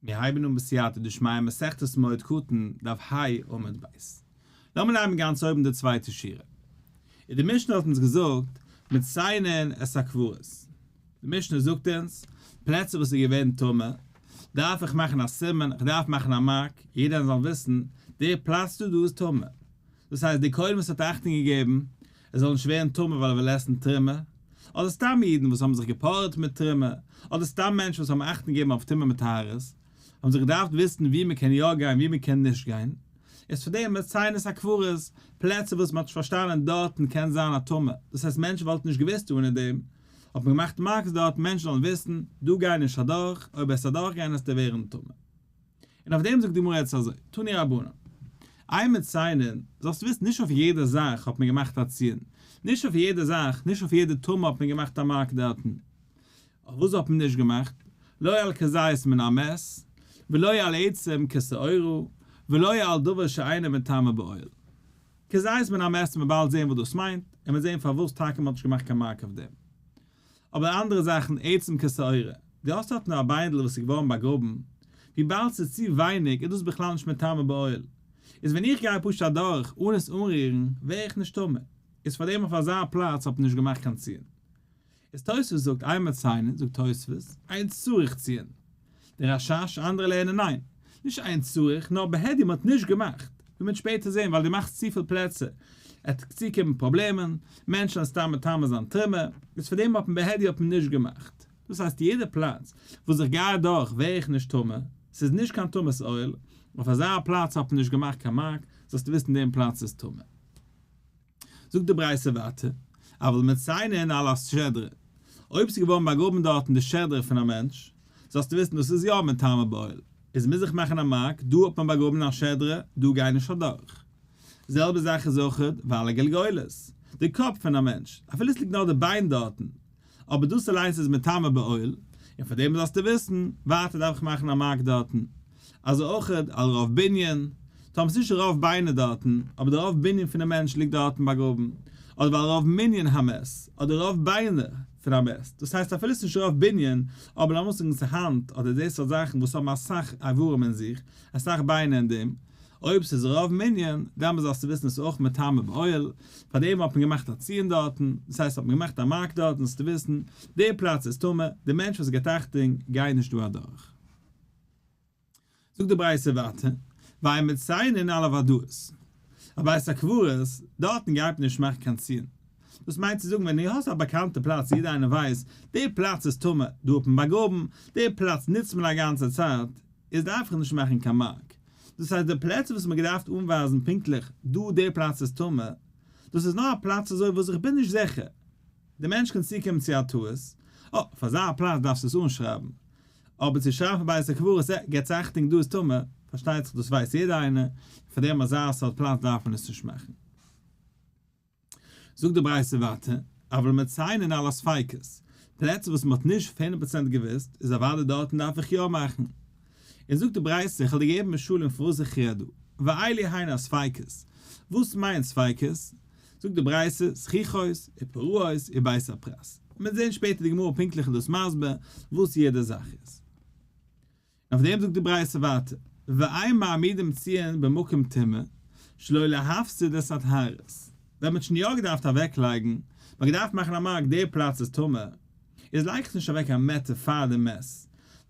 מיר הייבן אן בסייעתא דשמיא מסכת מועד קטן, דף ה עמוד ב'. לאמיר נעמען גאנץ אויבן די צווייטע שורה. און די משנה האט אונז געזאגט מציינין את הקברות. די משנה זאגט אונז, פלעצער וואס איז געווען טמא, דארף איך מאכן א סימן, איך דארף מאכן א mark, יעדער זאל וויסן, די פלאץ דא דא איז טמא. דאס הייסט די כהן וואס האט אכטונג געגעבן עס זאל נישט ווערן טמא ווייל ער וויל עסן תרומה, אדער סתם אידן וואס האבן זיך געפארעט מיט תרומה, אדער סתם מענטשן וואס האבן אכטונג געגעבן אויף טומאה מיט טהרות, האבן זיך געדארפט וויסן וואו מען קען יא גיין וואו מען קען נישט גיין, איז פאר דעם מציין את הקברות, פלעצער וואס מען האט נישט פארשטאנען דארטן קען זיין א טומאה, דאס הייסט מענטשן וואלטן נישט געוואוסט אנע דעם, האט מען געמאכט marks דארט מענטשן זאלן וויסן, דא גיי נישט אדורך, אויב וועסט אדורך גיין וועסטו ווערן טמא. און אויף דעם זאגט די גמרא יעצט אזוי, תנו רבנן, אין מציינין, זאלסט וויסן נישט אויף יעדע זאך האט מען געמאכט א ציון, נישט אויף יעדע זאך, נישט אויף יעדע טומאה האט מען געמאכט א mark דארטן. אויף וואס האט מען נישט געמאכט? לא על כזית מן המת, ולא על עצם כשעורה, ולא על דבר שאינו מטמא באוהל. כזית מן המת וועט מען באלד זען וואס דאס מיינט, און מ'וועט זען פארוואס טאקע מ'האט נישט געמאכט קיין mark אויף דעם. אבער אנדערע זאכן עצם כשעורה, דו האסט דארט נאר א ביינדל וואס איז געווארן באגראבן, וויבאלד ס'איז צו ווייניג איז דאס בכלל נישט מטמא באוהל, איז ווען איך גיי פשוט אדורך אן עס אנרירן ווער איך נישט טמא, איז פארדעם אויף אזא פלאץ האט מען נישט געמאכט קיין ציון. איז תוספות זאגט אין מציינין, זאגט תוספות, אין צריך ציון. דער רשש, אנדערע לערנען ניין, נישט אין צריך, נאר בהדיא מען האט נישט געמאכט, ווי מען וועט שפעטער זען ווייל דו מאכסט צופיל פלעצער, עט צוקומען פראבלעמען, מענטשן וועלן סתם מטמא זיין תרומה, איז פאר דעם האט מען בהדיא האט מען נישט געמאכט. דאס הייסט יעדע פלאץ וואס איך גיי אדורך ווער איך נישט טמא, ס'איז נישט קיין טומאת אוהל, אויף אזא פלאץ האט מען נישט געמאכט קיין mark, זאלסטו וויסן דעם פלאץ איז טמא. זאגט די ברייתא ווייטער, אבל מציינין על השדרה, אויב ס'איז געווארן באגראבן דארטן די שדרה פון א מענטש, זאלסטו וויסן דאס איז יא מטמא באוהל, איז מוז איך מאכן א mark, דא האט מען באגראבן א שדרה, דא גיי נישט אדורך. די זעלבע זאך איז אויך ועל הגלגולת, די קאפ פון א מענטש, אפילו עס ליגט נאר די ביין דארטן, אבער דאס אליינס איז מטמא באוהל, און פאר דעם זאלסטו וויסן, ווייטער דארף איך מאכן א mark דארטן. אזוי אויך על רוב בנין, טאמער ס'איז נישט רוב ביינער דארטן, אבער די רוב בנין פונעם מענטש ליגט דארטן באגראבן, אדער ועל רוב מנין המת, אדער רוב ביינער פון א מת, דאס הייסט אפילו ס'איז נישט רוב בנין, אבער לאמיר זאגן ס'איז האנט אדער די סארט זאכן וואס האבן אסאך איברים אין זיך, אסאך ביינער אין דעם, אויב ס'איז רוב מנין, דעמאלס זאלסטו וויסן עס איז אויך מטמא באוהל, פארדעם האט מען געמאכט א ציון דארטן, דאס הייסט האט מען געמאכט א mark דארטן זאלסטו וויסן, די פלאץ איז טמא, די מענטש וואס געבט אכטונג, גיי נישט דא אדורך. זאגט די ברייתא ווייטער, ואין מציינין על הוודאות, א בית הקברות, דארטן גייט מען נישט מאכן קיין ציון. דאס מיינט צו זאגן ווען דו האסט א באקאנטע פלאץ יעדער איינער ווייסט, די פלאץ איז טמא, דא האט מען באגראבן, די פלאץ נוצט מען א גאנצע צייט, איז דארף איך נישט מאכן קיין mark. דאס הייסט די פלעצער וואס מען האט געדארפט אנווייזן פונקטליך דא די פלאץ איז טמא, דאס איז נאר א פלאץ אזוי וואס איך בין נישט זיכער. די מענטש קען צוקומען צו א טעות, אה, פאר אזא פלאץ דארפסטו עס אנשרייבן. אבער צו שרייבן פאר בית הקברות, אה, געטס אכטונג דא איז טמא, פארשטייט זיך דאס ווייסט יעדער איינער, פאר דעם אזא סארט פלאץ דארף מען עס נישט מאכן. זאגט די ברייתא ווייטער, אבל מציינין על הספיקות, פלעצער וואס מען האט נישט הונדערט פראצענט געוואוסט, איז אוודאי דארטן דארף איך יא מאכן. און זאגט די ברייתא, איך וועל דיר געבן משלים פון וואס איך רעד דא, ואלו הן הספיקות, וואס מיינט ספיקות? זאגט די ברייתא, סככות, ופרעות, ובית הפרס. מען וועט זען שפעטער די גמרא פונקטליך איז דאס מסביר וואס יעדע זאך איז. אויף דעם זאגט די ברייתא ווייטער, ואין מעמידים ציון במקום טומאה, שלא להפסיד את הטהרות. ווען מ'האט שוין יא געדארפט אוועקלייגן, מ'האט געדארפט מאכן א mark די פלאץ איז טמא, איז לייג איך נישט אוועק א מעטער פאר די מת,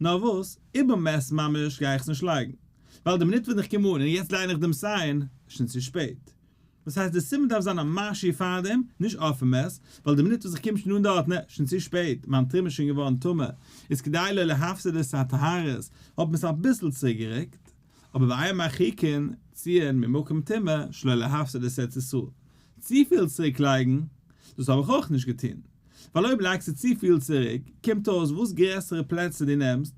נאר וואס, איבער מת ממש גיי איך עס נישט לייגן, ווייל די מינוט ווען איך קום אן און יעצט ליין איך דעם sign, איז שוין צו שפעט. דאס הייסט די סימן דארף זיין א משהו פארדעם, נישט אויפן מת, ווייל די מינוט וואס איך קום שוין אן דארט, נע, שוין צו שפעט, מיין תרומה איז שוין געווארן טמא, איז כדי לא להפסיד את הטהרות, האט מען עס אביסל צוריקגערוקט, אבער ואין מרחיקין ציון ממקום טומאה שלא להפסיד את ארץ ישראל, צופיל צוריקלייגן, דאס האב איך אויך נישט געטון, ווייל אויב לייגסטו צופיל צוריק, קומט אויס וואס גרעסערע פלעצער דו נעמסט,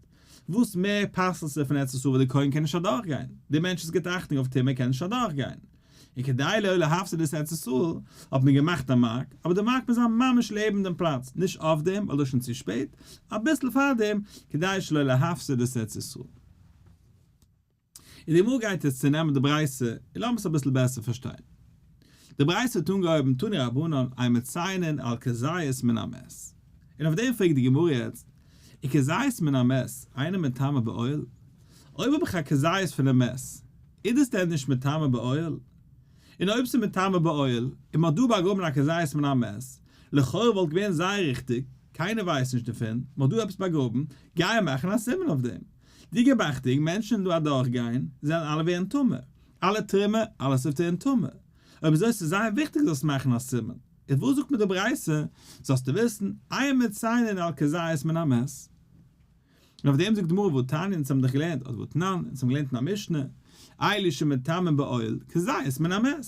וואס מער פסל'סטו פון ארץ ישראל וואו די כהן קען נישט אדורכגיין, די מענטש וואס גיבט אכטונג אויף טומאה קען נישט אדורכגיין. און כדי לא להפסיד את ארץ ישראל האט מען געמאכט א mark, אבער די mark מוז זיין ממש לעבן דעם פלאץ, נישט אויף דעם ווייל דאס איז שוין צו שפעט, אביסל פאר דעם, כדי שלא להפסיד את ארץ ישראל. און די גמרא גייט יעצט צונעמען די ברייתא און לאמיר עס אביסל בעסער פארשטיין. די ברייתא האט אנגעהויבן תנו רבנן אין מציינין על כזית מן המת. און אויף דעם פרעגט די גמרא יעצט, וכזית מן המת אינו מטמא באוהל? אויב האב איך א כזית פונעם מת, איז דאס דען נישט מטמא באוהל? און אויב ס'איז מטמא באוהל, און מ'האט דא באגראבן א כזית מן המת, לכאורה וואלט געווען זייער ריכטיג, קיינער ווייסט נישט דערפון, מ'האט דא עפעס באגראבן, גיי מאכן א סימן אויף דעם. דו געב אכטונג, מענטשן וועלן דא אדורכגיין, זיי וועלן אלע ווערן טמא. אלע תרומה, אלעס וועט ווערן טמא. אויב אזוי ס'איז זייער וויכטיג זאלסט מאכן א סימן. איז וואס זאגט מיר די ברייתא? זאלסטו וויסן, אין מציינין על כזית מן המת. און אויף דעם זאגט די גמרא והתניא, אונז האבן דאך געלערנט, אדער והתנן, אונז האבן געלערנט אין א משנה, אלו שמטמאין באוהל, כזית מן המת.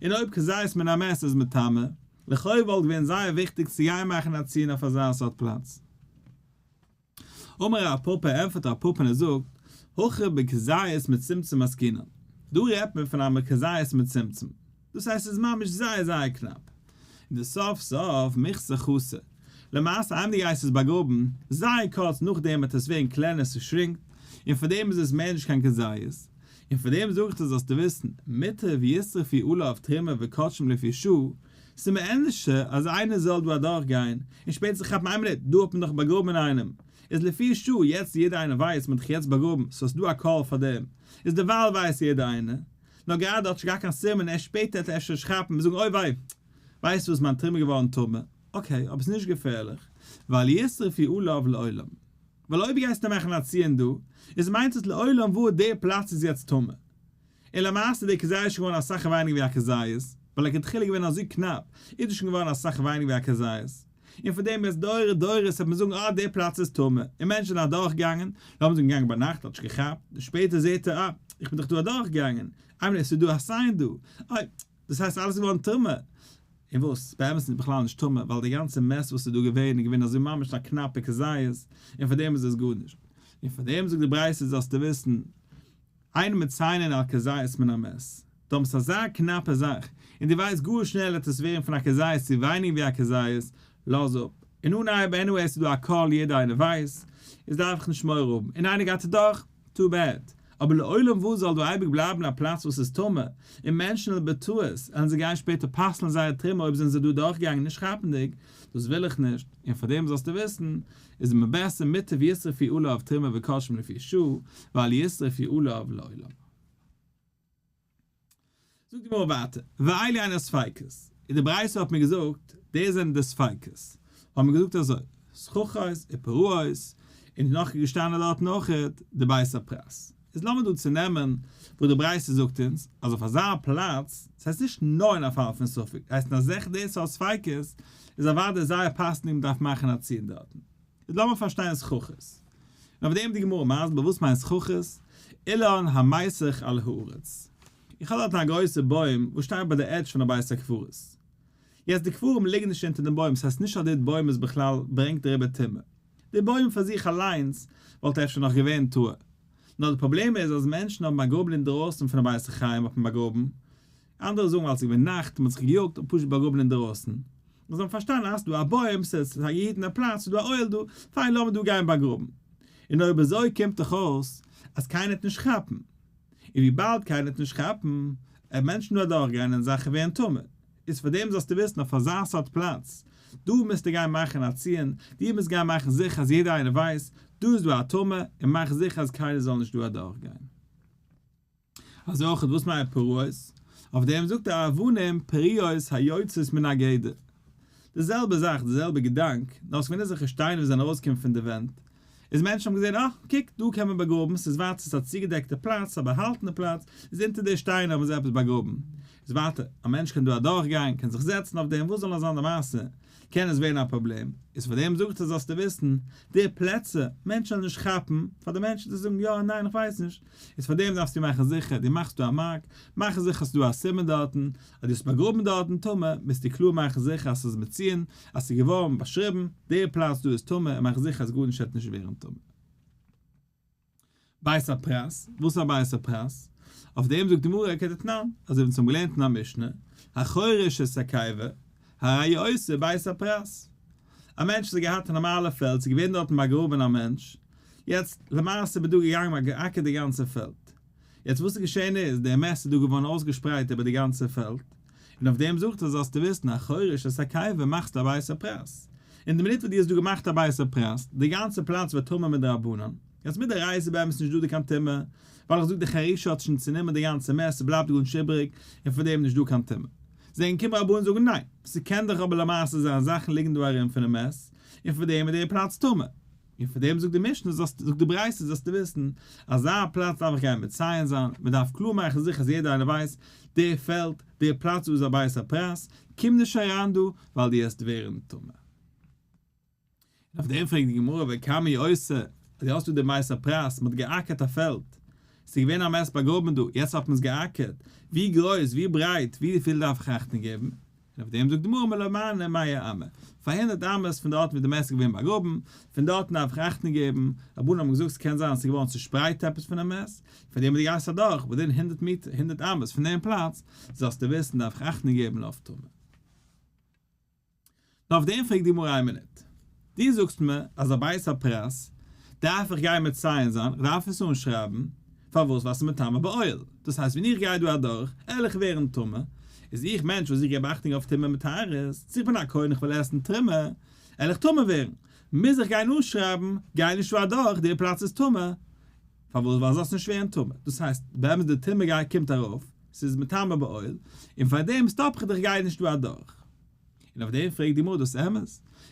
און אויב כזית מן המת איז מטמא, לכאו' וואלט געווען זייער וויכטיג צו גיין מאכן א ציון אויף אזא סארט פלאץ. אמר רב פפא, ענטפערט רב פפא און ער זאגט, הכא בכזית מצומצם עסקינן, דא רעדט מען פון א כזית מצומצם, דאס הייסט ס'איז ממש זייער זייער קנאפ, און די סוף סוף מיכסי חסי, למעשה איינמאל דו גייסט עס באגראבן, זייער קורץ נאכדעם וועט עס ווערן קלענער ס'שרינקט, און פאר דעם איז עס מער נישט קיין כזית, און פאר דעם זאג איך דיר זאלסטו וויסן, מוטב ישרפו עליו תרומה וקדשים לפי שעה, ס'איז מיר ענדערשער אז איינער זאל דא אדורך גיין, און שפעטער זיך כאפן איין מינוט, דא האט מען דאך באגראבן איינעם, איז לפי שעה, יעצט יעדער איינער ווייסט מען האט דאך יעצט באגראבן, סאו ס'דא א קול פאר דעם, איז דערווייל ווייסט יעדער איינער, נאר גראדע האט נישט געהאט קיין סימן, ערשט שפעטער וועט ער אפשר נישט כאפן און זאגן אוי וויי, ווייסט וואס מיין תרומה געווארן טמא, okay אבער ס'איז נישט געפערליך, ואל ישרפו עליו לעולם. ווייל אויב גייסטו מאכן א ציון דא, איז מיינט עס לעולם ועד די פלאץ איז יעצט טמא. און למעשה די כזית איז שוין געווארן אסאך ווייניגער ווי א כזית, ווייל לכתחילה איז געווען אזוי קנאפ, איז דאס שוין געווארן אסאך ווייניגער ווי א כזית. און פון דעם יעצט דורי דורות וועט מען זאגן אה די פלאץ איז טמא, און מענטשן זענען אדורך געגאנגען, לאמיר זאגן געגאנגען ביינאכט האט נישט געכאפט, און שפעטער זעט ער אה איך בין דאך דא אדורך געגאנגען, איי מינוט ס'איז דא א sign דא, אוי דאס הייסט אלעס איז געווארן טמא, און וואס? באמת איז בכלל נישט טמא, ווייל די גאנצע מת וואס איז דא געווען איז געווען אזוי ממש א קנאפע כזית, און פאר דעם איז עס גארנישט. און פאר דעם זאגט די ברייתא זאלסטו וויסן, אין מציינין על כזית מן המת, דו האסט אזא קנאפע זאך, און דו ווייסט גאר שנעל וועט עס ווערן פון א כזית צו ווייניגער ווי א כזית, לאז אפ. און אנהייב anyway עס איז דא א קול יעדער איינער ווייסט, איז דארף איך נישט מורא האבן, און איינער גייט אדורך, too bad. אבער לעולם וואס זאל דא אייביג בלייבן א פלאץ וואס איז טמא, און מענטשן וועלן בטעות וועלן זיי גיין שפעטער פסל'ן זייער תרומה אויב זענען זיי דא דורכגעגאנגען נישט כאפנדיג, דאס וויל איך נישט, און פאר דעם זאלסטו וויסן, איז מיר בעסער מוטב ישרפו עליו תרומה וקדשים לפי שעה, ואל ישרפו עליו לעולם. זאגט די גמרא ווייטער, ואלו הן הספיקות, און די ברייתא האט מיר געזאגט, דאס זענען די ספיקות, האבן מיר געזאגט אזוי, סככות ופרעות, און נאך איז געשטאנען דארטן אויכעט די בית הפרס. איז לאמיר דא צונעמען וואס די ברייתא זאגט אונז, אז אויף אזא פלאץ, דאס הייסט נישט נאר אין א פאל פון ספק, הייסט אין אזעלכע די סארט ספיקות, איז אוודאי זייער פאסנדיג מ'דארף מאכן א ציון דארטן. איז לאמיר פארשטיין סככות. און אויף דעם די גמרא מסביר וואס מיינט סככות, אילן המיסך על הארץ. איך האב דארטן א גרויסע בוים וואס שטייט ביי די edge פון א בית הקברות. יעצט די קברים ליגן נישט אונטער דעם בוים, ס'הייסט נישט אז די בוים איז בכלל ברענגט דעריבער טומאה. די בוים פאר זיך אליינס וואלט אפשר נאך געווען טהור. נאר די פראבלעם איז אז מענטשן האבן באגראבן אינדרויסן פונעם בית החיים האט מען באגראבן, אנדערע זאגן ווייל ס'איז געווען נאכט און מ'האט זיך געיאגט און פשוט באגראבן אינדערויסן. און זיי האבן פארשטאנען אז ס'דא א בוים, ס'איז א געהיטענע פלאץ, ס'איז דא א אוהל דא, פיין לאמיר דא גיין באגראבן. און אויב אזוי קומט דאך אויס אז קיינער וועט נישט כאפן. און וויבאלד קיינער וועט נישט כאפן, וועט מענטשן דא אדורכגיין און זאכן ווערן טמא. איז פאר דעם זאלסטו וויסן אויף אזא סארט פלאץ, דא מוזטו גיין מאכן א ציון, דו מוזט גיין מאכן זיכער אז יעדער איינער ווייסט, דא איז דא א טומאה, און מאך זיכער אז קיינער זאל נישט דא אדורכגיין. אזוי אויך וואס מיינט פרעות? אויף דעם זאגט ער אבנים פרועות היוצאות מן הגדר. די זעלבע זאך, די זעלבע געדאנק, נאר עס געווען אזעלכע שטיינער וואס זענען ארויסגעקומען פון די ווענט, איז מענטשן האבן געזען אה, קוק, דא קען מען באגראבן, ס'איז ווייטער ס'איז א צוגעדעקטע פלאץ, א באהאלטענע פלאץ, איז אונטער די שטיינער האבן זיי עפעס באגראבן. איז ווייטער, א מענטש קען דא אדורכגיין, קען זיך זעצן אויף דעם, וואס זאל נאר זיין די מעשה, קען עס ווערן א פראבלעם, איז פאר דעם זאגט ער זאלסטו וויסן, די פלעצער, מענטשן וועלן נישט כאפן, פאר די מענטשן צו זאגן יא ניין איך ווייס נישט, איז פאר דעם דארפסטו מאכן זיכער, דו מאכסט דא א mark, מאך זיכער אז ס'איז דא א סימן דארטן, אז דו האסט באגראבן דארטן טמא, מוזטו קלאר מאכן זיכער אז ס'איז מצוין, אז ס'איז געווארן באשריבן, די פלאץ דא איז טמא, און מאך זיכער אז גארנישט וועט נישט ווערן טמא. בית הפרס, וואס איז א בית הפרס? אויף דעם זאגט די גמרא כדתנן, אזוי ווי אונז האבן געלערנט אין א משנה, החורש את הקבר, הרי הוא עושה בית הפרס. א מענטש וואס האט געהאט א נארמאלע פעלד, ס'איז געווען דארטן באגראבען א מענטש, יעצט למעשה איז מען דא געגאנגען מ'האט געאקערט די גאנצע פעלד, יעצט וואס איז געשען איז, דער מת איז דא געווארן אויסגעשפרייט איבער די גאנצע פעלד, און אויף דעם זאגט ער זאלסטו וויסן החורש את הקבר מאכסטו א בית הפרס, אין די מינוט וואס דו האסט דא געמאכט א בית הפרס, די גאנצע פלאץ ווערט טמא מדרבנן. יעצט מדאורייתא איז באמת נישט דא דא קיין טומאה, ווייל איך זאג די חרישה האט שוין צונומען די גאנצע מת, ס'בלייבט גארנישט איבעריג, און פאר דעם נישט דא קיין טומאה. זענען געקומען רבנן זאגן ניין, ס'קען דאך אבער למעשה זיין זאכן ליגן דא ארום פונעם מת, און פאר דעם איז דער פלאץ טמא. און פאר דעם זאגט די משנה זאלסט, זאגט די ברייתא זאלסטו וויסן, אזא פלאץ דארף איך גיין מציין זיין, מען דארף קלאר מאכן זיכער אז יעדער איינער ווייסט, די פעלד, די פלאץ דא איז א בית הפרס, קום נישט אריין דא, ווייל דו העסט ווערן טמא. און אויף דעם פרעגט די גמרא וכמה היא עושה, אז דו האסט דא די בית הפרס, מען האט געאקערט א פעלד, ס'איז געווען א מת באגראבן דא, יעצט האט מען עס געאקערט, ווי גרויס, ווי ברייט, וויפיל דארף איך אכטונג געבן? און אויף דעם זאגט די גמרא מלא מנה מאה אמה, פאר הונדערט אמות פון דארטן ווי די מת איז געווען באגראבן, פון דארטן דארף איך אכטונג געבן, רבנן האבן געזאגט ס'קען זיין אז ס'איז געווארן צושפרייט עפעס פונעם מת, פאר דעם וואס דו גייסט אדורך within הונדערט מיטער, הונדערט אמות פון דעם פלאץ, זאלסטו וויסן דארף איך אכטונג געבן אויף טומאה. נאר אויף דעם פרעגט די גמרא איין מינוט, דו זאגסט מיר אז א בית הפרס דארף איך גיין מציין זיין, איך דארף עס אנשרייבן, פארוואס? ווייל ס'איז מטמא באוהל, דאס הייסט ווען איך גיי דא אדורך, על איך ווערן טמא, איז איך מענטש וואס איך געב אכטונג אויף טומאה מיט טהרות, צו איך בין א כהן איך וויל עסן תרומה, על איך טמא ווערן, מוז איך גיין אנשרייבן, גיי נישט דא אדורך, די פלאץ איז טמא, פארוואס? ווייל זאלסט נישט ווערן טמא, דאס הייסט באמת די טומאה גייט קומט ארויף, ס'איז מטמא באוהל, און פארדעם stop איך דיך גיי נישט דא אדורך. און אויף דעם פרעגט די גמרא דאס אמת?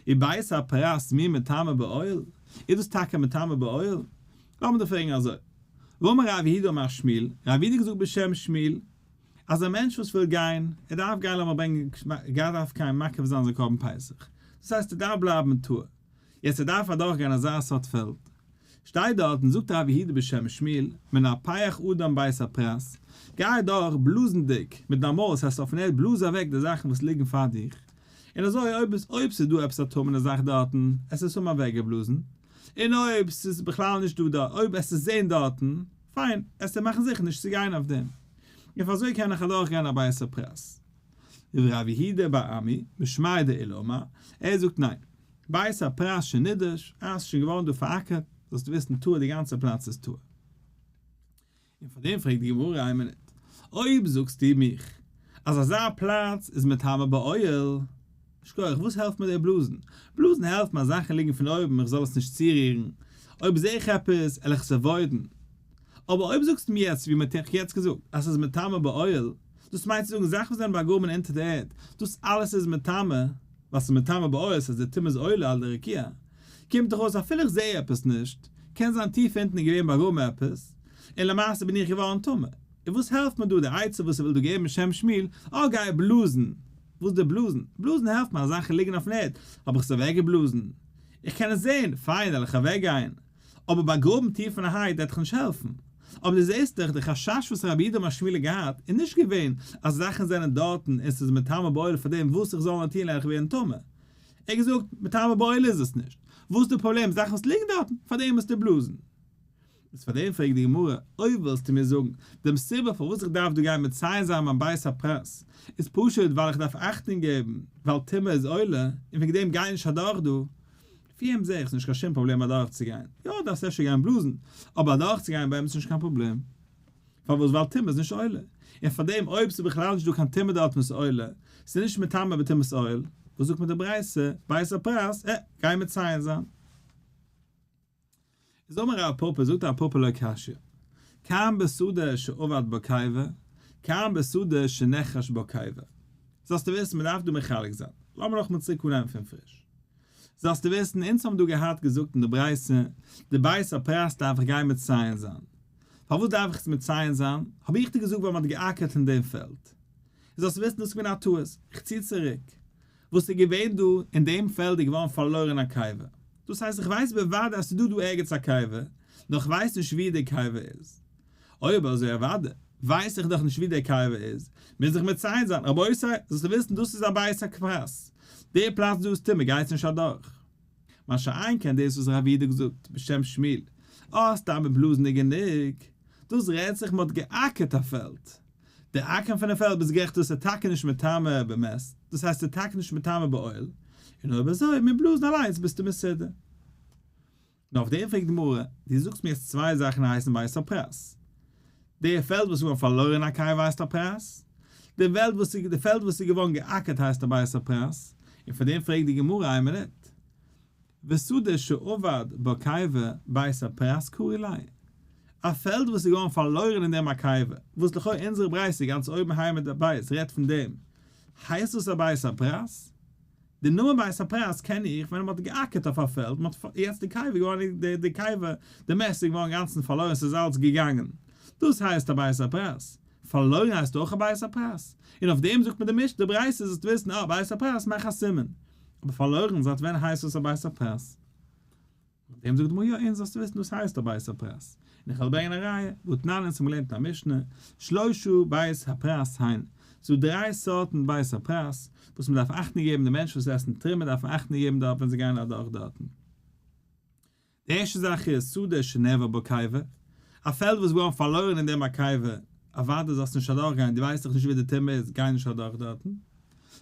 ובית הפרס מי מטמא באוהל? איז דאס טאקע מטמא באוהל? לאמיר דיר פרעגן אזוי, ואמר רב יהודה אמר שמואל, רב יהודה האט געזאגט בשם שמואל, אז א מענטש וואס וויל גיין, ער דארף גיין לאמיר ברענגען, ער דארף גיין מקריב זיין זיין קרבן פסח, דאס הייסט ער דארף בלייבן טהור, יעצט ער דארף אדורך גיין אזא סארט פעלד, שטייט דארט און זאגט רב יהודה בשם שמואל, מנפח אדם בית הפרס, גיי אדורך בלאזנדיג מיט דיין מויל, ס'הייסט אויפן ערד בלאז אוועק די זאכן וואס ליגן פאר דיך, און אזוי אויב אויב ס'איז דא עפעס א טמא'נע זאך דארטן, עס איז האבן אוועקגעבלאזן, און אויב ס'איז בכלל נישט דא דארט, אויב עס איז זען דארטן, פיין, עס וועט מאכן זיכער נישט צו גיין אויף דעם. און פאר אזוי קען איך אדורך גיין א בית הפרס. ורב יהודה בר אמי, משמיה דעולא אמר, ער זאגט ניין. בית הפרס שנידש, אה, ס'איז שוין געווארן דא פאראקערט, זאלסטו וויסן טהור די גאנצע פלאץ איז טהור. און פאר דעם פרעגט די גמרא איין מינוט, אויב זאגסטו מיך אז אזא פלאץ איז מטמא באוהל, שכוח, וואס העלפט מיר דער בלאזן? בלאזן העלפט מיר אז זאכן ליגן פון אויבן איך זאל עס נישט צורירן, אויב זעה איך עפעס על איך עס avoid ן. אבער אויב זאגסטו מיר יעצט ווי מען האט יעצט געזאגט אז ס'איז מטמא באוהל, דאס מיינט צו זאגן זאכן וואס זענען באגראבן אונטער די ערד, דאס אלעס איז מטמא, ווייל ס'איז מטמא באוהל ס'הייסט די טומאה איז עולה על די רקיע, קומט דאך אויס אפילו איך זעה עפעס נישט, קען זיין טיף אונטן איז געווען באגראבן עפעס, און למעשה בין איך געווארן טמא. און וואס העלפט מיר דא די עצה וואס ער וויל דא געבן שם שמואל, אה גיי בלאזן, וואס די בלאזן? בלאזן העלפט מיר אז זאכן ליגן אויפן ערד, האב איך עס אוועקגעבלאזן, איך קען עס זען, פיין וועל איך אוועקגיין, אבער באגראבן טיפענערהייט וועט דיך נישט העלפן. אבער דו זעסט דאך, די חשש וואס רבי יהודה אמר שמואל האט געהאט איז נישט געווען אז זאכן זענען דארטן און ס'איז מטמא באוהל פאר דעם וואס איך זאל נאר טון וועל איך ווערן טמא. ער האט געזאגט, מטמא באוהל איז עס נישט. וואס איז די פראבלעם? זאכן וואס ליגן דארטן, פאר דעם מוזטו בלאזן. איז פאר דעם פרעגט די גמרא, אויב ווילסטו מיר זאגן דעם סיבה פארוואס איך דארף דא גיין מציין זיין ביים בית הפרס, איז פשוט ווייל איך דארף אכטונג געבן ווייל טומאה איז עולה, און וועגן דעם גיי נישט אדורך דא, לפי אים זעה איך ס'נישט קיין שום פראבלעם אדורכצוגיין, יא דארפסט אפשר גיין בלאזן, אבער אדורכצוגיין באמת איז נישט קיין פראבלעם, פארוואס ווייל טומאה איז נישט עולה, און פארדעם אויב ס'איז בכלל נישט דא קיין טומאה דארט וואס איז עולה, ס'איז נישט מטמא בטומאת אוהל, וואס זאגט מיר די ברייתא, בית הפרס, עה, גיי מציין זיין. איז אמר רב פפא, זאגט רב פפא לא קשיא, כאן בשדה שאבד בה קבר, כאן בשדה שנחרש בה קבר. זאלסטו וויסן מען דארף דא מחלק זיין. לאמיר נאכאמאל צוריק אנהייבן פון פריש. זאלסטו וויסן, אונז האבן דא געהאט געזאגט אין די ברייתא, די בית הפרס דארף איך גיין מציין זיין. פארוואס דארף איך עס מציין זיין? האב איך דיר געזאגט ווייל מען האט געאקערט אין דעם פעלד. זאלסטו וויסן דאס איז געווען א טעות, איך צי צוריק. וואס איז געווען דא אין דעם פעלד איז געווארן פארלוירן א קבר. דאס הייסט איך ווייס בוודאי אז ס'איז דא דא ערגעץ א קבר, נאר איך ווייס נישט וואו דער קבר איז. אויב אזוי אוודאי ווייס איך דאך נישט וואו דער קבר איז, מוז איך מציין זיין, רבותי, זאלסטו וויסן דאס איז א בית הפרס, דער פלאץ דא איז טמא גייטס נישט אדורך. מה שאין כן דאס וואס רב יהודה געזאגט בשם שמואל, אה סתם מיט בלאזן איז גענוג, דאס רעדט זיך מ'האט געאקערט א פעלד, די אקערן פונעם פעלד ביסט גערעכט דאס איז טאקע נישט מטמא במת, דאס הייסט ס'איז טאקע נישט מטמא באוהל, און אויב אזוי מיט בלאזן אליינס ביסטו מסודר. נאר אויף דעם פרעגט די גמרא, דו זאגסט מיר יעצט צוויי זאכן הייסן בית הפרס, די פעלד וואס איז געווארן פארלוירן א קבר הייסט א פרס, די וועלט וואס איז די פעלד וואס איז געווארן געאקערט הייסט א בית הפרס, און פאר דעם פרעגט די גמרא איין מינוט. ושדה שאבד בה קבר בית הפרס קרי ליה, א פעלד וואס איז געווארן פארלוירן אין דעם א קבר, וואס לכאו' אונזערע ברייתא גאנץ אויבן ה' עמוד ב' רעדט פון דעם, הייסט דאס א בית הפרס? די נאמען בית הפרס קען איך ווען מען האט געאקערט אויף א פעלד, מען האט יעצט די קבר געווארן די קבר, די מת איז געווארן אינגאנצן פארלוירן ס'איז אלץ געגאנגען, דאס הייסט א בית הפרס, פארלוירן הייסט אויך א בית הפרס, און אויף דעם זאגט מען די משנה די ברייתא זאלסט וויסן אה בית הפרס מאך א סימן, אבער פארלוירן זייט ווען הייסט דאס א בית הפרס? אויף דעם זאגט די גמרא יא און זאלסטו וויסן דאס הייסט א בית הפרס, און איך וועל ברענגען א ראיה, והתנן אונז האבן געלערנט אין א משנה, שלשה בית הפרס הן, ס'איז דא דריי סארטן בית הפרס וואס מען דארף אכטונג געבן, די מענטשן וואס עסן תרומה דארפן אכטונג געבן דארט ווען זיי גייען אדורך דארטן. די ערשטע זאך איז שדה שנאבד בה קבר, א פעלד וואס איז געווארן פארלוירן אין דעם א קבר, אוודאי זאלסטו נישט אדורך גיין, דו ווייסט דאך נישט ווי די טומאה איז, גיי נישט אדורך דארטן.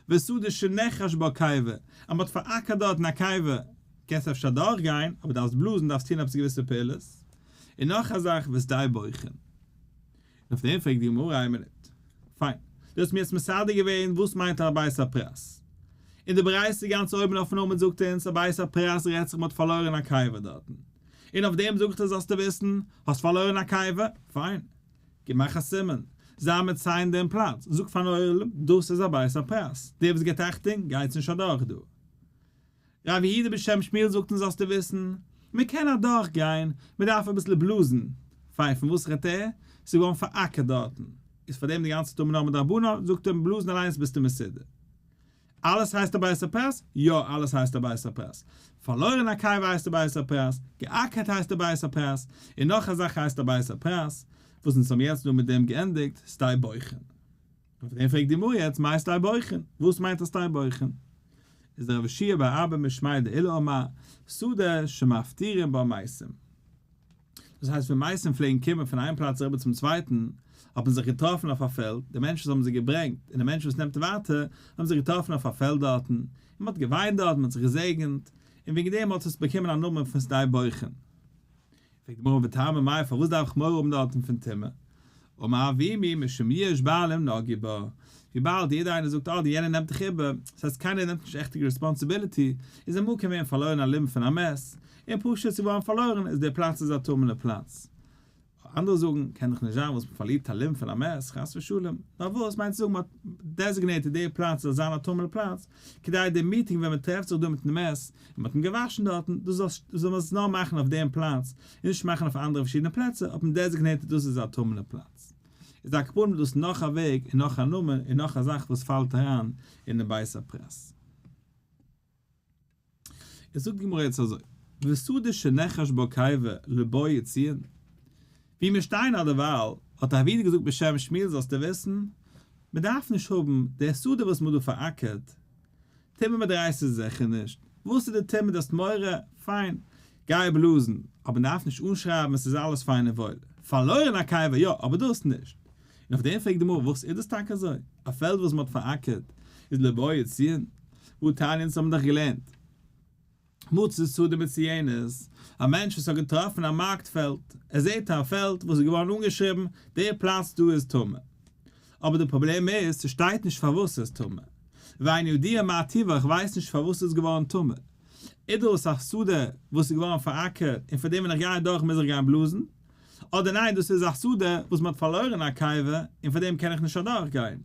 ושדה שנחרש בה קבר, אז מען האט פאראקערט דארטן א קבר, קענסט אפשר אדורך גיין, אבער דארפסט בלאזן, דארפסט טון עפעס געוויסע פעולות. און נאך א זאך, ושדה בוכין. און אויף דעם פרעגט די גמרא איין מינוט. פיין, דו האסט מיר יעצט מסדר געווען וואס מיינט א בית הפרס. און די ברייתא גאנץ אויבן אויפן עמוד זאגט אונז א בית הפרס רעדט זיך מען האט פארלוירן א קבר דארטן. און אויף דעם זאגט ער זאלסטו וויסן, האסט פארלוירן א קבר, פיין, גיב מאך א סימן, זיי מציין דעם פלאץ, זאג פארן עולם, דאס איז א בית הפרס, דער וואס גיבט אכטונג, גייטס נישט אדורך דא. רב יהודה בשם שמואל זאגט אונז זאלסטו וויסן, מען קען אדורך גיין, מען דארף אביסל בלאזן, פיין פון וואס רעדט ער? ס'איז געווארן פאראקערט דארטן, איז פאר דעם די גאנצע טומאה נאר מדרבנן, זאגט ער בלאזן אליינס ביסטו מסודר. אלעס הייסט א בית הפרס? יא אלעס הייסט א בית הפרס. פארלוירן א קבר הייסט א בית הפרס, געאקערט הייסט א בית הפרס, און נאך א זאך הייסט א בית הפרס, וואס אונז האבן יעצט דא מיט דעם געענדיגט, שדה בוכין. אויף דעם פרעגט די גמרא יעצט מאי שדה בוכין? וואס מיינט א שדה בוכין? איז דער רב שיע בר אבא משמיה דעולא אמר, שדה שמפטירין בה מתים. דאס הייסט ווען מתים פלעגן קומען פון איין פלאץ אריבער צום צווייטן, האט מען זיך געטראפן אויף א פעלד, די מענטשן וואס האבן זיי געברענגט און די מענטשן וואס נעמט ווייטער, האבן זיך געטראפן אויף א פעלד דארטן, און מען האט געוויינט דארט, מען האט זיך געזעגנט, און וועגן דעם האט עס באקומען א נאמען פון שדה בוכין. פרעגט די גמרא וטמא מאי פארוואס דארף איך מורא האבן דארטן פון טומאה? אמר אבימי משום יאוש בעלים נגעו בה, וויבאלד יעדער איינער זאגט אה די יענער נעמט דיך איבער, דאס הייסט קיינער נעמט נישט עכטיגע responsibility, איז אמאל קען ווערן פארלוירן א limb פון א מת, און פשוט ס'איז געווארן פארלוירן איז דער פלאץ איז א טמא'נע פלאץ. אנדערע זאגן, קען דאך נישט זיין וואס מ'פארלירט א limb פון א מת, חס ושלום. נאר וואס מיינט צו זאגן מ'האט designated די פלאץ זאל זיין א טמא'נע פלאץ, כדי די מיטינג ווען מ'טרעפט זיך דא מיטן מת, און מ'האט אים געוואשן דארטן, דאס זאל זאל מען עס נאר מאכן אויף דעם פלאץ, און נישט מאכן אויף אנדערע פארשידענע פלעצער, האט מען designated דאס איז א טמא'נע פלאץ. איז על כל פנים דאס נאך א וועג און נאך א נאמען און נאך א זאך וואס פאלט אריין אינעם בית הפרס. עס זאגט די גמרא יעצט אזוי, ושדה שנחרש בה קבר לא בעי ציון, ווי מיר שטייען אדערווייל, האט רב יהודה געזאגט בשם שמואל זאלסטו וויסן, מען דארף נישט האבן די שדה וואס מען האט דא פאראקערט, טומאה מדאורייתא איז זיכער נישט, וואס איז די טומאה דו האסט מורא, פיין, גיי בלאזן, אבער מען דארף נישט אנשרייבן עס איז אלעס פיין און וואויל, פארלוירן א קבר יא, אבער דאס נישט. און אויף דעם פרעגט די גמרא וואס איז דאס טאקע אזוי, א פעלד וואס מען האט פאראקערט איז לא בעי ציון, והא תניא אונז האבן דאך געלערנט מצא שדה מצויינת, א מענטש וואס האט געטראפן א מארקט פעלד, ער זעט א פעלד וואס איז געווארן אנגעשריבן דער פלאץ דא איז טמא, אבער די פראבלעם איז ס'שטייט נישט פארוואס ס'איז טמא, ואין ידוע מה טיבה איך ווייס נישט פארוואס ס'איז געווארן טמא, איז דאס א שדה וואס איז געווארן פאראקערט און פאר דעם ווען איך גיי אדורך מוז איך גיין בלאזן, אדער ניין דאס איז א שדה וואס מ'האט פארלוירן א קבר און פאר דעם קען איך נישט אדורך גיין.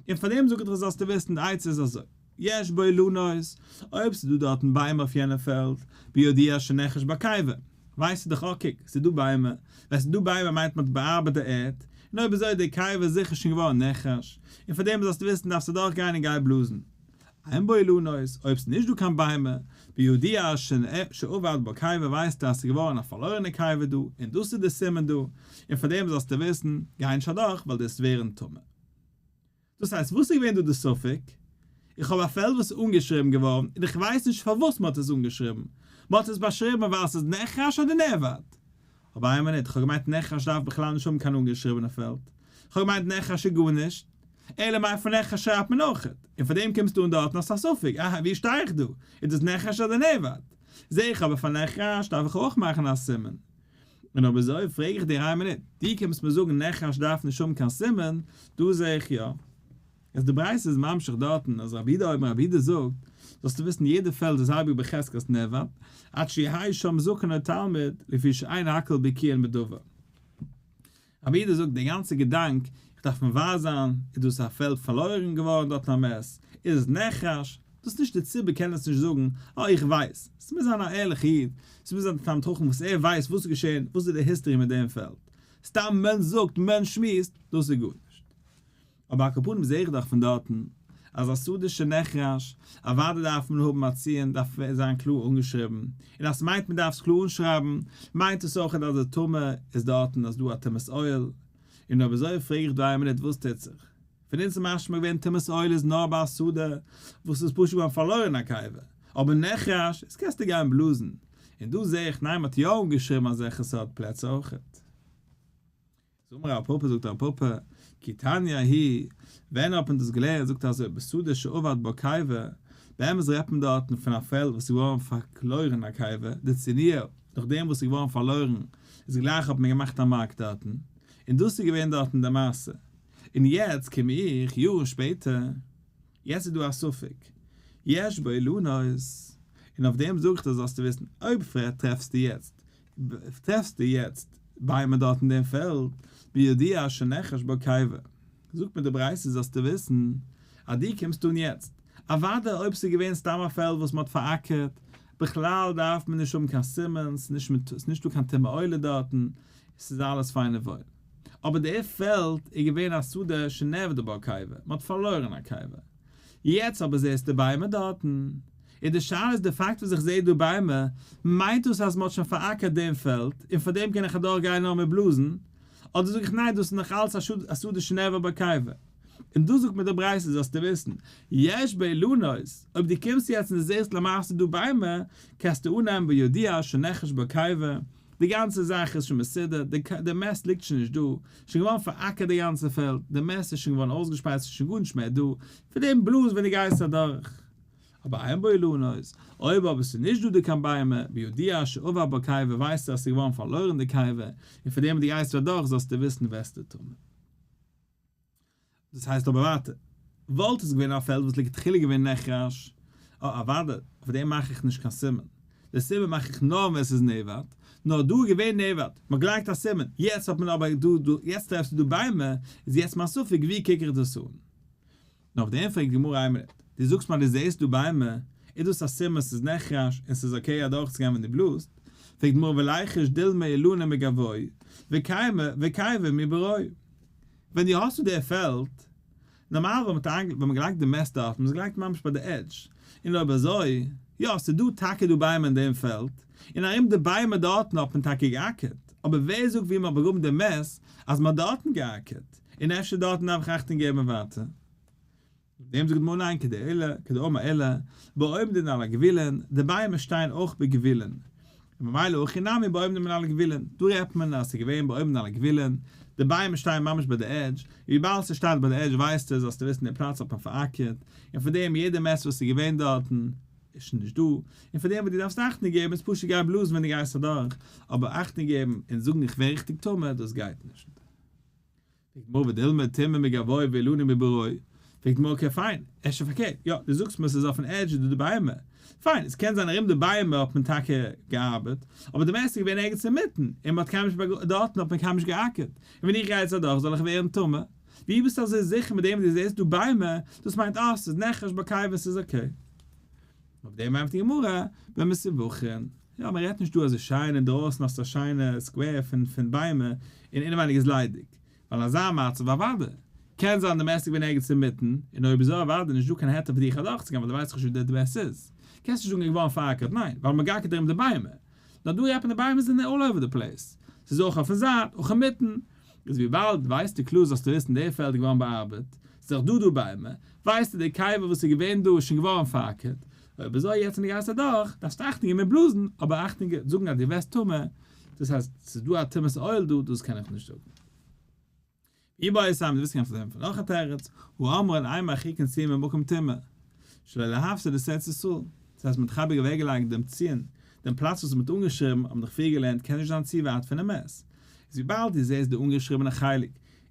און פאר דעם זאג איך דיך זאלסטו וויסן די עצה איז אזוי, יש בו אילנות, אויב ס'איז דא דארטן ביימער אויף יענע פעלד, בידוע שנחרש בה קבר, ווייסטו דאך אה קוק, ס'איז דא ביימער, ווען ס'איז דא ביימער מיינט מ'האט באארבעט די ערד, און אויב אזוי איז די קבר זיכער שוין געווארן נחרש, און פאר דעם זאלסטו וויסן דארפסטו אדורך גיין און גיי בלאזן. אין בו אילנות, אויב ס'איז נישט דא קיין ביימער, בידוע שאבד בה קבר ווייסטו אז ס'איז געווארן א פארלוירענע קבר דא, און דאס איז די סימן דא, און פאר דעם זאלסטו וויסן, גיי נישט אדורך ווייל דו וועסט ווערן טמא. דאס הייסט וואס איז געווען דא די ספק? איך האב א פעלד וואס איז אנגעשריבן געווארן און איך ווייס נישט פארוואס מען האט עס אנגעשריבן, מען האט עס באשריבן ווייל עס איז נחרש אדער נאבד? אבער איין מינוט, איך האב געמיינט נחרש דארף בכלל נישט האבן קיין אנגעשריבענע פעלד, איך האב געמיינט נחרש איז גארנישט, אלא מאי פון נחרש שרייבט מען אויכעט, און פאר דעם קומסטו אן דארטן האסט א ספק, אהה ווי שטיי איך דא, איז דאס נחרש אדער נאבד? זעה איך אבער פאר נחרש דארף איך אויך מאכן א סימן. און אויב אזוי פרעג איך דיר איין מינוט, דו קומסט מיר זאגן נחרש דארף נישט האבן קיין סימן, דא זעה איך יא. יעצט די ברייתא איז ממשיך דארטן אז רבי יהודה אומר רבי יהודה זאגט, זאלסטו וויסן יעדע פעלד איז אייביג בחזקת נאבד, עד שיהא שם זקן או תלמיד, לפי שאין הכל בקיאין בדבר. רבי יהודה זאגט די גאנצע געדאנק, איך דארף מבאר זיין, איז דאס א פעלד פארלוירן געווארן דארטן א מת, איז עס נחרש, דאס נישט די ציבור קען עס נישט זאגן, אה איך ווייס, ס'מוז זיין א ערליכע איד, ס'מוז זיין א תלמיד חכם וואס ער ווייסט וואס איז געשען, וואס איז די history מיט דעם פעלד, סתם מען זאגט, מען שמועסט, דאס איז גארנישט. אבער על כל פנים זעה איך דאך פון דארטן אז א שדה שנחרש, אוודאי דארף מען האבן א ציון, דארף זיין קלאר אנגעשריבן, און אז ס'מיינט מען דארף עס קלאר אנשרייבן, מיינט עס אויך אז די טומאה איז דארטן אז דא א טומאת אוהל, און אויב אזוי פרעג איך דא איין מינוט וואס טוט זיך? פון אונז איז משמע געווען טומאת אוהל איז נאר ביי א שדה וואס איז פשוט געווארן פארלוירן א קבר, אבער נחרש איז קענסטו גיין בלאזן, און דא זעה איך ניין מ'האט יא אנגעשריבן אזעלכע סארט פלעצער אויכעט. זאג מיר רב פפא, זאגט רב פפא, כי תניא ההיא, ווען האט מען דאס געלערנט, זאגט ער אזוי, בשדה שאבד בה קבר, באמת רעדט מען דארטן פון א פעלד וואס איז געווארן פארלוירן א קבר, דצינועא, נאכדעם וואס איז געווארן פארלוירן, איז גלייך האט מען געמאכט א מארק דארטן, און דאס איז געווען דארטן די מעשה, און יעצט קום איך, יארן שפעטער, יעצט איז דא א ספק, יש בו אילנות, און אויף דעם זאג איך דיר זאלסטו וויסן, אויב טרעפסטו יעצט, טרעפסטו יעצט ביימער דארט אין דעם פעלד, בידוע שנחרש בה קבר, זאגט מיר די ברייתא זאלסטו וויסן אז דו קומסט אן יעצט, אוודאי אויב ס'איז געווען סתם א פעלד וואס מ'האט פאראקערט, בכלל דארף מען נישט האבן קיין סימן, ס'איז נישטא קיין טומאה עולה דארטן, ס'איז אלעס פיין און וואויל. אבער דער פעלד איז געווען א שדה שנאבדה בה קבר, מ'האט פארלוירן א קבר. יעצט אבער זעסטו ביימער דארטן. און די שאלה איז די פאקט וואס איך זעה דא ביימער, מיינט דאס אז מ'האט שוין פאראקערט דעם פעלד, און פאר דעם קען איך אדורך גיין נאר מיט בלאזן? אדער זאג איך ניין דאס איז נאך אלץ א שדה שנאבד בה קבר. און דאס זאגט מיר די ברייתא זאלסטו וויסן, יש בו אילנות, אויב דו קומסט יעצט און דו זעסט למעשה דא ביימער, קענסטו אננעמען בידוע שנחרש בה קבר, די גאנצע זאך איז שוין מסודר, די מת ליגט שוין נישט דא, שוין געווארן פאראקערט די גאנצע פעלד, די מת איז שוין געווארן אויסגעשפרייט ס'איז שוין גארנישט מער דא, פון דעם בלאז ווען דו גייסט אדורך. אבער אין בו אילנות, אויב אבער ס'איז נישט דא די קיין ביימער, בידוע שאבד בה קבר ווייסטו אז ס'איז געווארן פארלוירן די קבר, און פון דעם וואס דו גייסט אדורך זאלסטו וויסן וועסטו טמא. דאס הייסט אבער ווייטער, וואלט עס געווען א פעלד וואס לכתחילה געווען נחרש, אה אוודאי, אויף דעם מאך איך נישט קיין סימן, די סימן מאך איך נאר ווען עס איז נאבד, נאר דא איז געווען נאבד, מען האט געלייגט א סימן, יעצט האט מען אבער דא דא, יעצט טרעפסטו דא ביימער, איז יעצט מיין ספק ווי קוק איך דאס אן? נאר אויף דעם פרעגט די גמרא איין מינוט, דו זאגסט מיר אז דו זעסט דא ביימער, איז דאס א סימן ס'איז נחרש און ס'איז okay אדורכצוגיין ווען דו בלאזט? פרעגט די גמרא וליחוש דילמא אילנא מגואי וקבר מבראי. ווען דו האסט דא די פעלד, נארמאל ווען מ'האט ווען מ'האט געלייגט די מת דארט, האט מען עס געלייגט ממש ביי די edge, און אויב אזוי, יא ס'איז דא טאקע דא ביימער אין דעם פעלד, און ארום די ביימער דארטן האט מען טאקע געאקערט, אבער ווער זאגט ווי מ'האט באגראבן די מת אז מ'האט דארטן געאקערט, און אפשר דארטן דארף איך אכטונג געבן ווייטער. דעם זאגט די גמרא ניין כדעולא, כדאמר עולא, בעומדין על הגבולין, די ביימער שטייען אויך בגבולין, און ממילא הכא נמי בעומדין על הגבולין, דא רעדט מען אז ס'איז געווען בעומדין על הגבולין, די ביימער שטייען ממש ביי די edge, און וויבאלד ס'שטייט ביי די edge ווייסטו זאלסטו וויסן די פלאץ האט מען פאראקערט, און פאר דעם יעדע מת וואס איז געווען דארטן איז שוין נישט דא, און פאר דעם וואס דו דארפסט אכטונג געבן איז פשוט גיי בלאזן ווען דו גייסט אדורך, אבער אכטונג געבן און זאגן איך ווער ריכטיג טמא דאס גייט נישט. פרעגט גמרא ודילמא טומאה מגואי ואילנא מבראי, פרעגט גמרא okay פיין, אפשר פארקערט, יא דו זאגסט מיר ס'איז אויפן edge איז דא די ביימער, פיין עס קען זיין ארום די ביימער האט מען טאקע געארבעט, אבער די מת איז געווען ערגעץ אינמיטן, און מ'האט קיינמאל נישט דארטן האט מען קיינמאל נישט געאקערט, און ווען איך גיי יעצט אדורך זאל איך ווערן טמא? ווי ביסטו אזוי זיכער מיט דעם וואס דו זעסט דא ביימער, דאס מיינט אה ס'איז נחרש בקבר ס'איז okay. אויף דעם ענטפערט די גמרא, במסובכין, יא מען רעדט נישט דא אזוי שיין אינדרויסן האסטו א שיינע square פון פון ביימער און אינעווייניג איז ליידיג, ווייל אזא מצב אוודאי קען זיין די מת איז געווען ערגעץ אינמיטן, און אויב אזוי אוודאי נישט דא קיין היתר פאר דיך אדורכצוגיין ווייל דו ווייסט דאך נישט ווי די מת איז, קענסט נישט זאגן איז געווארן פאראקערט ניין ווייל מען גאקערט ארום די ביימער, נאר דא רעדט מען די ביימער זענען all over the place, ס'איז אויך אויפן זייט אויך אינמיטן, איז וויבאלד ווייסטו קלאר זאלסטו וויסן די פעלד איז געווארן באארבעט, ס'איז דאך דא דא ביימער, ווייסטו די קבר וואס איז געווען דא איז שוין געווארן פאראקערט, אויב אזוי יעצט ווען דו גייסט אדורך דארפסטו אכטונג געבן מיט בלאזן, אבער אכטונג זאגן אז דו ווערסט טמא, דאס הייסט ס'איז דא א טומאת אוהל דא, דאס קען איך נישט זאגן. איבעית אימא דו ווילסט קענסטו ענטפערן נאך א תירוץ, הא אמרן אין מרחיקין ציון ממקום טומאה, שלא להפסיד את ארץ ישראל, דאס הייסט מען האט אייביג אוועקגעלייגט דעם ציון, דעם פלאץ וואס מען האט אנגעשריבן, האט מען דאך פריער געלערנט קען נישט זיין צו ווייט פונעם מת, איז וויבאלד דו זעסט די אנגעשריבענע חלק.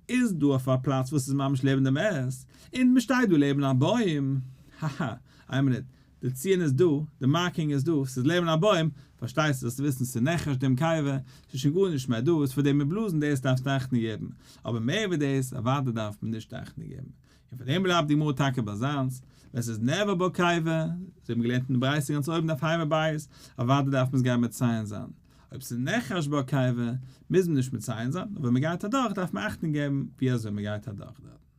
איז דא אויף א פלאץ וואס איז ממש לעבן די מת, און מען שטייט דא לעבן א בוים, האהא, איין מינוט, די ציון איז דא, די marking איז דא, ס'איז לעבן א בוים, פארשטייסטו זאלסטו וויסן ס'איז נחרש דעם קבר, ס'איז שוין גארנישט מער דא, איז פאר דעם מיט בלאזן דאס דארפסטו אכטונג געבן, אבער מער ווי דאס אוודאי דארף מען נישט אכטונג געבן. און פאר דעם בלייבט די גמרא טאקע ביי זיינס, ווען ס'איז נעבר בו קבר, אזוי האט מען געלערנט אין די ברייתא גאנץ אויבן דף ה' בית, אוודאי דארף מען עס גיין מציין זיין. אויב ס'איז נחרש בו קבר, מוז מען נישט מציין זיין, אבער ווען מ'גייט אדורך דארף מען אכטונג געבן ווי אזוי מ'גייט אדורך דארט.